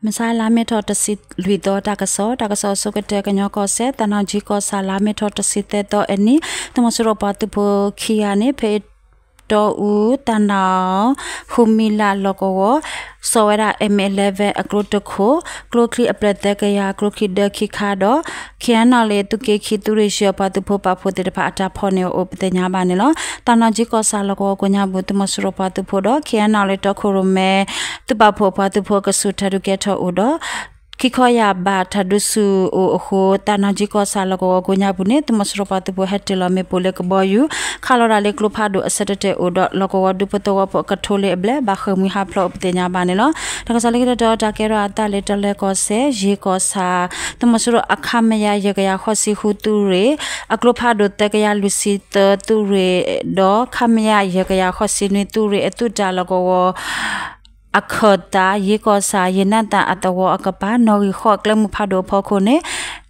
မုၢ်ဆါလါမ့ၤထီၣ်တဆံလွံၢ်သီ တၢ်ကစီၣ်, တၢ်ကစီၣ်အဆိကတၢၢ် ကညီကီၢ်စဲၣ် သံၣ်နီၣ်ကၠံကီၢ်ဆၣ် လါမ့ၤထီၣ်တဆံသၢသီအနံၤ သုးမီၤစိရိၤပှၤသုးဖိခံဂၤန့ၣ် ဖဲအံၤတီအူ သံၣ်နီၣ် ဃုမံလးလီၢ်ကဝီၤ စိာ်ဝဲဒၣ် M eleven အကျိတခိၣ် ကျိချံအဖျၢၣ်သၢကယၤ ကျိချံဒၢခံခါဒီး ခ့ၣ်အဲၣ်နီၣ်လ့ၣ် သုးက့ခံ သုးရ့ၣ်ယဲၢ် ပှၤသုးဖိပာ်ဖှိၣ်သ့ၣ်တဖၣ်အတၢ်ဖီၣ်န့ၢ်အအိၣ်ပသ့ၣ်ညါဘၣ်န့ၣ်လီၤ. သံၣ်နီၣ်ကၠံကီၢ်ဆၣ်လီၢ်ကဝီၤကိးညါပူၤ သုးမီၤစိရိၤပှၤသုးဖိဒီး ခ့ၣ်အဲၣ်နီၣ်လ့ၣ် တီခိၣ်ရိၣ်မဲ သုးပာ်ဖှိၣ်အပှၤသုးဖိ ကဆူးတၢ်ဒုးကဲထီၣ်အိၣ်ဒီး ခံခီယာ်ဘးတၢ်ဒုးဆူၣ်အိၣ်အဃိ သံၣ်နီၣ်ကၠံကီၢ်ဆၣ်လီၢ်ကဝီၤကိးညါပူၤန့ၣ် သုးမီၤစိရိၤပှၤသုးဖိဟဲတ့ၢ်လီၤမ့ၣ်ပိၢ်လၢကဘီယူၤ ခးလီၤဒၣ်လၢကျိဖးဒိၣ်အဆၢတတဲာ်အိၣ်ဒီး လီၢ်ကဝီၤဒူဖိသဝီဖိအကထိလ့ၣ်အဘျဲၣ် ဘၣ်ဃ့ၢ်မှံဟးဖျိးအိၣ်ပသ့ၣ်ညါဘၣ်န့ၣ်လီၤ. တၢ်ကစီၣ်လၢခံတတီၤ တၢ်ကဲထီၣ်အသးလၢတလၢကီၢ်စဲၣ် ယ့ၢ်ကီၢ်ဆၣ် သုးမီၤစိရိၤ ခမရ ယဲၢ်ကယၤဃိးဆံဃု သုးရ့ၣ် အကျိဖးဒိၣ်သၢကယၤလွံၢ်ဆံသၢ သုးရ့ၣ်ဒီး ခမရ ယဲၢ်ကယၤဃိးဆံနွံ သုးရ့ၣ်အသုးတၢ်လီၢ်ကဝီၤ အခၢၣ်သး ယ့ၢ်ကီၢ်ဆၣ် ယ့ၢ်နၣ်သၣ်အသဝီအကပၤ နီၣ်ဂံၢ်ဃိး ကျဲမုၢ်ဖးဒိၣ်အဖီခိၣ်န့ၣ်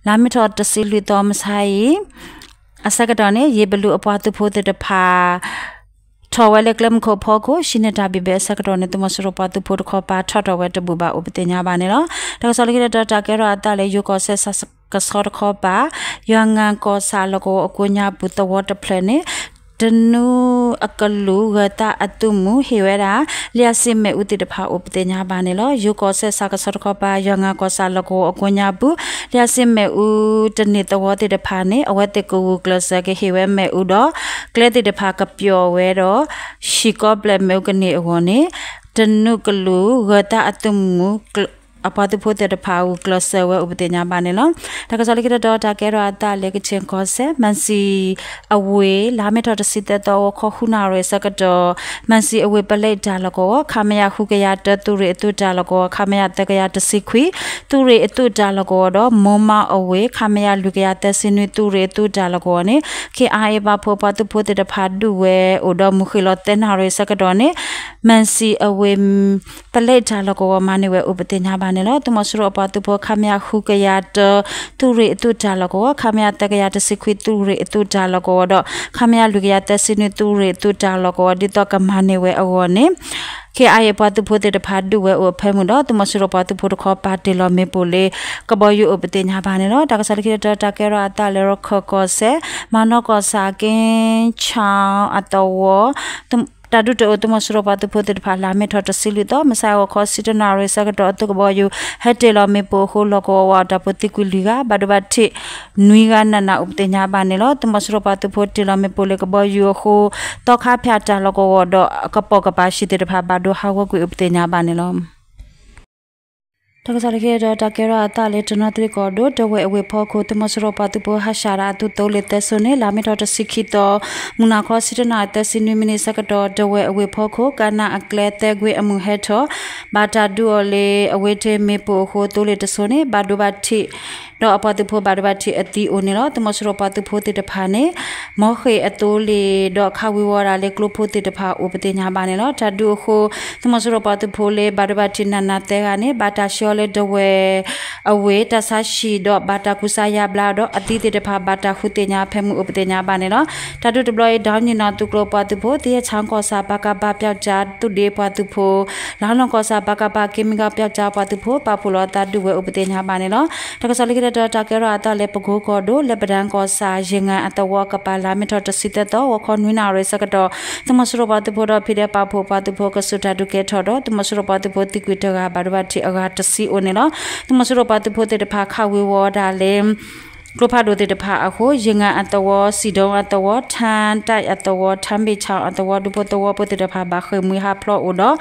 လါမ့ၤထီၣ်တဆံလွံၢ်သီ မုၢ်ဆါအံၤ အဆၢကတီၢ်န့ၣ် ယ့ၢ်ဘလူးအပှၤသုးဖိသ့ၣ်တဖၣ် ထီၣ်ဝဲလၢကျဲမုၢ်ခိၣ်ဖီခိၣ် ဟံးန့ၢ်တၢ်ဘံၣ်ဘဲအဆၢကတီၢ်န့ၣ် သုးမီၤစိရိၤပှၤသုးဖိတခီပၤ ထီၣ်ထီၣ်ဝဲတဘူၣ်ဘၣ်အိၣ်ပသ့ၣ်ညါဘၣ်န့ၣ်လီၤ. တၢ်ကစီၣ်လၢခံတတီၤ တၢ်ကဲထီၣ်အသးလၢ ယိၤကီၢ်စဲၣ် ဆၣ်ကဆီတခီပၤ ယွၤငၤကီၢ်ဆၣ်လီၢ်ကဝီၤအကိးညါပူၤသဝီတဖျၢၣ်န့ၣ် တနူအကလူး ဂၢၤသးအသုးမုၢ် ဟ့ၣ်ဝဲဒၣ် လံာ်စံးမ့ၣ်အူသ့ၣ်တဖၣ်အိၣ်ပသ့ၣ်ညါဘၣ်န့ၣ်လီၤ. ယိၤကီၢ်စဲၣ် ဆၣ်ကဆီတခီပၤ ယွၤငၤကီၢ်ဆၣ်လီၢ်ကဝီၤအကိးညါပူၤ လံာ်စံးမ့ၣ်အူတန့ၢ်သဝီသ့ၣ်တဖၣ်န့ၣ် အဝဲသ့ၣ်ကဂုာ်ကျဲးစၢးကဟ့ၣ်ဝဲမ့ၣ်အူဒီး ကျဲသ့ၣ်တဖၣ်ကပျီၣ်ဝဲဒီး ဟံၣ်ကီပျဲၢ်မ့ၣ်အူကန့ၢ်အဂီၢ်န့ၣ် တနူကလူး ဂၢၤသးအသုးမုၢ် အပှၤသုးဖိသ့ၣ်တဖၣ်ဂုာ်ကျဲးစၢးဝဲအိၣ်ပသ့ၣ်ညါဘၣ်န့ၣ်လီၤ. တၢ်ကစီၣ်လၢခံတတီၤ တၢ်ကဲထီၣ်အသးလၢ ကခ့ၣ်ကီၢ်စဲၣ် မၣ်စံၣ်အဝ့ၢ် လါမ့ၤထီၣ်တဆံသၢသီ ဂီၤခီဃုနၣ်ရံၣ်အဆၢကတီၢ် မၣ်စံၣ်အဝ့ၢ်ပလဲတၢ်လီၢ်ကဝီၤ ခမရ ဃုကယၤတၢ သုးရ့ၣ်အသုးတၢ်လီၢ်ကဝီၤ ခမရ သၢကယၤတဆံခွံ သုးရ့ၣ်အသုးတၢ်လီၢ်ကဝီၤဒီး မိၢ်မၢ်အဝ့ၢ် ခမရ လွံၢ်ကယၤသၢဆံနွံ သုးရ့ၣ်အသုးတၢ်လီၢ်ကဝီၤန့ၣ် ခ့ၣ်အဲၣ်ပာ်ဖှိၣ်ပှၤသုးဖိသ့ၣ်တဖၣ်ဒုးဝဲအိၣ်ဒီး မုၢ်ဃ့ၢ်လီၤသၢနၣ်ရံၣ်အဆၢကတီၢ်န့ၣ် မၣ်စံၣ်အဝ့ၢ် ပလဲတၢ်လီၢ်ကဝီၤမၤန့ၢ်ဝဲအိၣ်ပသ့ၣ်ညါဘၣ်န့ၣ်လီၤ. သုးမီၤစိရိၤအပှၤသုးဖိ ခမရ ဃုကယၤတၢ သုးရ့ၣ်အသုးတၢ်လီၢ်ကဝီၤ ခမရ သၢကယၤတဆံခွံ သုးရ့ၣ်အသုးတၢ်လီၢ်ကဝီၤဒီး ခမရ လွံၢ်ကယၤသၢဆံနွံ သုးရ့ၣ်အသုးတၢ်လီၢ်ကဝီၤ ဒ်သိးကမၤန့ၢ်ဝဲအဂီၢ်န့ၣ် ခ့ၣ်အဲၣ်ပှၤသုးဖိသ့ၣ်တဖၣ်ဒုးဝဲအိၣ်အဖၢမုၢ်ဒီး သုးမီၤစိရိၤပှၤသုးဖိတခီပၤတ့ၢ်လီၤမ့ၣ်ပိၢ်လၢ ကဘီယူၤအိၣ်ပသ့ၣ်ညါဘၣ်န့ၣ်လီၤ. တၢ်ကစီၣ်လၢခံတတီၤ တၢ်ကဲထီၣ်အသးလၢ ရခၢၣ်ကီၢ်စဲၣ် မၤနီၢ်ကီၢ်ဆၣ် က့ၣ်ဆၣ်အသဝီ တၢ်ဒုးတအိၣ် သုးမီၤစိရိၤပှၤသုးဖိသ့ၣ်တဖၣ် လါမ့ၤထီၣ်တဆံလွံၢ်သီ မုၢ်ဆါဂီၤခီဆံတၢနၣ်ရံၣ်အဆၢကတီၢ် အသုးကဘီယူၤ ဟဲတ့ၢ်လီၤမ့ၣ်ပိၢ်အဃိ လီၢ်ကဝီၤဝဲအတၢ်ဖိသံကွံာ်လွံၢ်ဂၤ ဘၣ်ဒိဘၣ်ထံးနွံဂၤနးနးအိၣ်ပသ့ၣ်ညါဘၣ်န့ၣ်လီၤ. သုးမီၤစိရိၤပှၤသုးဖိတ့ၢ်လီၤမ့ၣ်ပိၢ်လၢကဘီယူၤအဃိ သီခါဖၠၣ်တၢ်လီၢ်ကဝီၤဒီး ကပိာ်ကပၤဟံၣ်သ့ၣ်တဖၣ် ဘၣ်ဒိဟးဂီၤကွံာ်အိၣ်ပသ့ၣ်ညါဘၣ်န့ၣ်လီၤ. တၢ်ကစီၣ်လၢခံတတီၤ တၢ်ကဲထီၣ်အသးလၢ တနီသရံၣ်ကီၢ်ဒိၣ် တဝဲၢ်အဝ့ၢ်ဖီခိၣ် သုးမီၤစိရိၤပှၤသုးဖိဟးဆှဲးဒၣ်အသုးသိလ့ၣ်သၢစိၤန့ၣ် လါမ့ၤထီၣ်တဆံခံသီ မုၢ်နၤခီဆံတၢနၣ်ရံၣ်သၢဆံနွံမံးနံးအဆၢကတီၢ် တဝဲၢ်အဝ့ၢ်ဖီခိၣ် ကနၣ်အကျဲသၢကွ့အမုၢ်ဟဲထီၣ် ဘၣ်တၢ်ဒုးအီၤလၢအဝ့ၢ်တ့ၢ်မ့ၣ်ပိၢ်အဃိ သိလ့ၣ်တစိၤန့ၣ် ဘၣ်ဒိဘၣ်ထံး ဒီးအပှၤသုးဖိဘၣ်ဒိဘၣ်ထံးအသံအိၣ်န့ၣ်လီၤ. သုးမီၤစိရိၤပှၤသုးဖိသ့ၣ်တဖၣ်န့ၣ် မီၢ်ဃ့ၢ်အသိလ့ၣ်ဒီးခးဝံၤဝီၤဒၣ်လၢကျိဖိသ့ၣ်တဖၣ်အိၣ်ပသ့ၣ်ညါဘၣ်န့ၣ်လီၤ. တၢ်ဒုးအဃိ သုးမီၤစိရိၤပှၤသုးဖိလၢဘၣ်ဒိဘၣ်ထံးနးနးသၢဂၤန့ၣ် ဘၣ်တၢ်ဆှၢအီၤလၢတဝဲၢ်အဝ့ၢ် တၢ်ဆါဟံၣ်ဒီးဘၣ်တၢ်ကူစါယါဘျါဒီး အသံသ့ၣ်တဖၣ်ဘၣ်တၢ်ဃုသ့ၣ်ညါအဖၢမုၢ်အိၣ်ပသ့ၣ်ညါဘၣ်န့ၣ်လီၤ. တၢ်ဒုးတဘျီအံၤ ဒီနံၣ်နီၤသုးကျိၤပှၤသုးဖိ သယဲၣ်ဆၣ်ကီၢ်ဆၣ် ပကဖ ပျောက်ကျား သုးဒ့ပှၤသုးဖိ လါလီၢ်ကီၢ်ဆၣ် ပကဖ က့မံကီ ပျောက်ကျား ပှၤသုးဖိ ပာ်ဖှိၣ်လီၤအသးဒုးဝဲအိၣ်ပသ့ၣ်ညါဘၣ်န့ၣ်လီၤ. တၢ်ကစီၣ်လၢခံတတီၤ တၢ်ကဲထီၣ်အသးလၢပကိကီၢ်ဒိၣ် လၢပဒၢၣ်ကီၢ်ဆၣ် ယ့ၢ်ငါအသဝီအကပၤ လါမ့ၤထီၣ်တဆံသၢသီ ဂီၤခီနွံနၣ်ရံၣ်အဆၢကတီၢ် သုးမီၤစိရိၤပှၤသုးဖိဒီး ဖံးဒဲးပာ်ဖှိၣ်ပှၤသုးဖိ ကဆူးတၢ်ဒုးကဲထီၣ်ဒီး သုးမီၤစိရိၤပှၤသုးဖိသံကွံာ်တဂၤ ဘၣ်ဒိဘၣ်ထံးအဂၤတဆံအိၣ်န့ၣ်လီၤ. သုးမီၤစိရိၤပှၤသုးဖိသ့ၣ်တဖၣ် ခးဝံၤဝီၤဒၣ်လၢ ကျိဖးဒိၣ်သ့ၣ်တဖၣ်အဃိ ယ့ၢ်ငါအသဝီ စံၣ်ဒိအသဝီ ထၣ်တၢ်အသဝီ ထၣ်ဘ့ၣ်ဆၣ်အသဝီ ဒူဖိသဝီဖိသ့ၣ်တဖၣ် ဘၣ်ဃ့ၢ်မှံဟးဖျိးအိၣ်ဒီး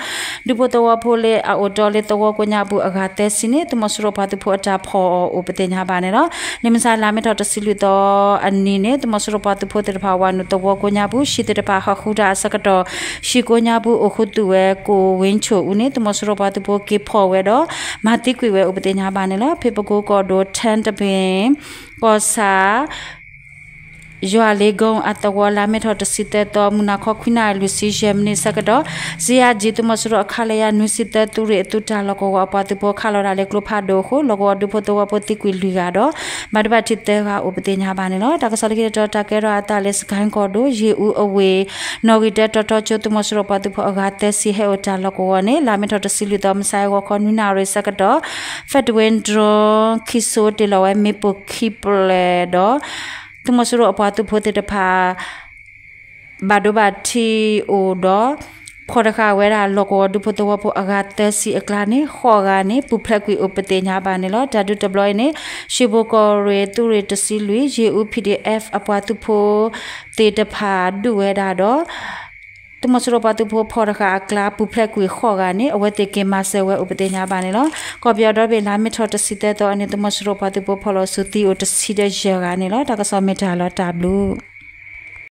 ဒူဖိသဝီဖိလၢအအိၣ်တီလၢသဝီကိးညါပူၤအဂၤသၢဆံန့ၣ် သုးမီၤစိရိၤပှၤသုးဖိအတၢ်ဖီၣ်အီၤအိၣ်ပသ့ၣ်ညါဘၣ်န့ၣ်လီၤ. လၢမုၢ်ဆါလါမ့ၤထီၣ်တဆံလွံၢ်သီအနံၤန့ၣ် သုးမီၤစိရိၤပှၤသုးဖိသ့ၣ်တဖၣ် ဝၤနုာ်သဝီကိးညါပူၤ ဟံၣ်သ့ၣ်တဖၣ်ဟးဃုတၢ်အဆၢကတီၢ် ဟံၣ်ကိးညါပူၤအိၣ်ဃုာ်သုးဝဲ ကိၣ်ဝ့ၣ်ဆိၣ်အူန့ၣ် သုးမီၤစိရိၤပှၤသုးဖိက့ၤဖီၣ်ဝဲဒီး မၤသံကွံာ်ဝဲအိၣ်ပသ့ၣ်ညါဘၣ်န့ၣ်လီၤ. ဖဲပကိကီၢ်ဒိၣ် ထၣ်တဘ့ၣ် ကီၢ်ဆၣ် ယွၤလ့ကိၣ်အသဝီ လါမ့ၤထီၣ်တဆံသၢသီ မုၢ်နၤခီခွံနၣ်ရံၣ်လွံၢ်ဆံယဲၢ်မံးနံးဆၢကတီၢ် စံယၣ်ကၠံ သုးမီၤစိရိၤအခးလၢယၤနွံဆံသၢ သုးရ့ၣ်အသုးတၢ်လီၢ်ကဝီၤအပှၤသုးဖိ ခးလီၤဒၣ်လၢကျိဖးဒိၣ်အဃိ လီၢ်ကဝီၤဒူဖိသဝီဖိသံကွံာ်လွံၢ်ဂၤဒီး ဘၣ်ဒိဘၣ်ထံးသၢဂၤအိၣ်ပသ့ၣ်ညါဘၣ်န့ၣ်လီၤ. တၢ်ကစီၣ်လၢခံတတီၤ တၢ်ကဲထီၣ်အသးလၢ စကဲၣ်ကီၢ်ဒိၣ် ယ့ၣ်အူအဝ့ၢ် နီၣ်ဂံၢ်တၢ တီတီကၠိ သုးမီၤစိရိၤပှၤသုးဖိအဂၤသၢဆံဟဲအိၣ်တၢ်လီၢ်ကဝီၤန့ၣ် လါမ့ၤထီၣ်တဆံလွံၢ်သီ မုၢ်ဆါဂီၤခီနွံနၣ်ရံၣ်ဆၢကတီၢ် Fedwayne drone ခံစိ တ့ၢ်လီၤဝဲမ့ၣ်ပိၢ်ခံဖျၢၣ်ဒီး သုးမီၤစိရိၤအပှၤသုးဖိသ့ၣ်တဖၣ် ဘၣ်ဒိဘၣ်ထံးအိၣ်ဒီး ဖီၣ်တဃာ်ဝဲဒၣ်လီၢ်ကဝီၤဒူဖိသဝီဖိအဂၤသၢဆံအကျါန့ၣ် ဃိးဂၤန့ၣ် ပူၤဖျဲးကွံာ်အိၣ်ပသ့ၣ်ညါဘၣ်န့ၣ်လီၤ. တၢ်ဒုးတဘျီအံၤန့ၣ် ရွှ့ၣ်ဘိၣ်ကီၢ်ရ့ၣ် သုးရ့ၣ်တဆံလွံၢ် ယ့ၣ်အူ P D F အပှၤသုးဖိသ့ၣ်တဖၣ်ဒုးဝဲဒၣ်ဒီး သုးမီၤစိရိၤပှၤသုးဖိဖီၣ်တဃာ်အကျါ ပူၤဖျဲးကွံာ်ဃိးဂၤန့ၣ် အဝဲသ့ၣ်က့ၤမၤစၢၤဝဲအိၣ်ပသ့ၣ်ညါဘၣ်န့ၣ်လီၤ. ကီၢ်ပယီၤဒီဘ့ၣ် လါမ့ၤထီၣ်တဆံသၢသီအနံၤ သုးမီၤစိရိၤပှၤသုးဖိဖီၣ်လီၤဆူသံအိၣ်တဆံဒီးယဲၢ်ဂၤန့ၣ်လီၤ. တၢ်ကစီၣ်မ့ၢ်တၢ်လီၤတၢ်ဘျုး